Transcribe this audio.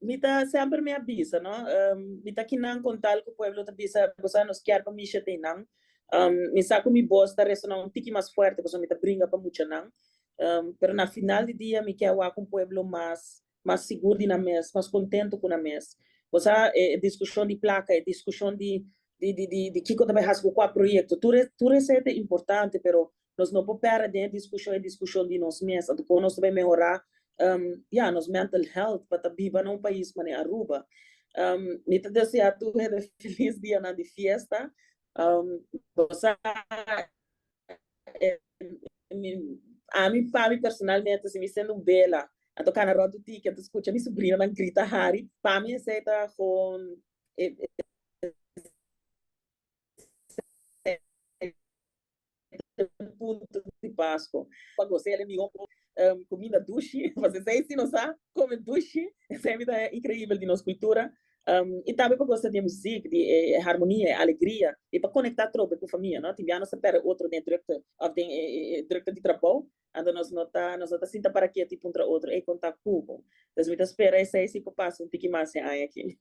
Mi ta semper mi a bisa, no? Mi ta kinan con tal cu pueblo ta bisa, bo sa, nos kier pa Misha ta einan. Mi sa cu mi bos ta resona un tiki mas fuerte pasobra mi ta bringa pa muchanan. Pero na final di dia mi kier wak un pueblo mas mas sigur di nan mes, mas contento cu nan mes. Bo sa, e discusion di placa, e discusion di di di di di kico ta bay haci cu cua proyecto, tur e tur esey ta importante, pero nos no por perde den e discusion, e discusion di nos mes, anto con nos ta bay mehora ya, nos mental health pa ta biba na un pais manera Aruba. Mi ta desea tur hende feliz dianan di fiesta. Bo sa, ami, pa mi personalmente, si mi sende un bela, anto cana rond un tiki, anto scucha mi sobrinonan grita hari, pa mi esey ta gewoon punto di Pasco. Pa gosa el e mihó cuminda dushi, pasobra esei si nos sa come dushi, esei mi ta increibel di nos cultura. Y tambe pa gosa di e muziek, di e harmonia, e alegria, y pa conecta atrobe cu famia, no? Tin bia nos ta perde otro den e drukte of den e drukte di trabou, anto nos no ta nos no ta sinta para ketu y puntra otro, ey con ta cubo? Entonces mi ta spera esei si por pasa un tiki mas e aña aki.